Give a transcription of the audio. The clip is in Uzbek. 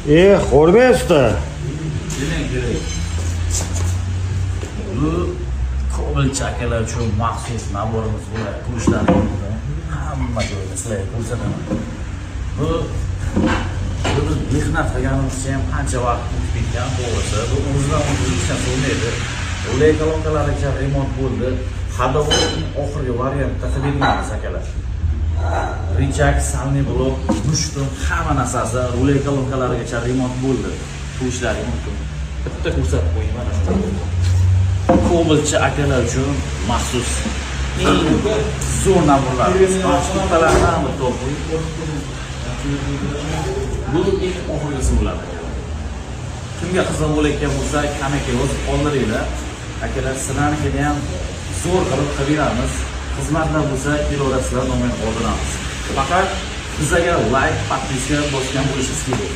Xo'rmay usta. Keling, keling. Bu Kobilchi akalar uchun maxsus набор imiz bo'ladi. Ko'rishlari mumkin. Hamma joyda sizlarga ko'rsataman. Bu biz mehnat qilganimizcha ham qancha vaqt o'tib ketgan, to'g'risi. Bu o'zidan o'zi hech narsa bo'lmaydi. Руль kolonkalarigacha remont bo'ldi. Ходовой oxirgi variantda qilib berganmiz, akalar. Рычаг, сальный blok, mushtum, hamma narsasi, руль kolonkalarigacha remont bo'ldi. Ko'rishlari mumkin. Bitta ko'rsatib qo'ying mana shu. Kobaltchi akalar uchun maxsus eng zo'r набор lar. Mana shu bittalardan bitta olib qo'ying. Bu eng oxirgisi bo'ladi, akalar. Kimga qiziq bo'layotgan bo'lsa, kommentga yozib qoldiringlar. Akalar, sizlarnikini ham zo'r qilib qilib beramiz. Xizmatlar bo'lsa, kelaverasizlar, nomer qoldiramiz. Faqat bizlarga layk, подписка bosgan bo'lishingiz kerak.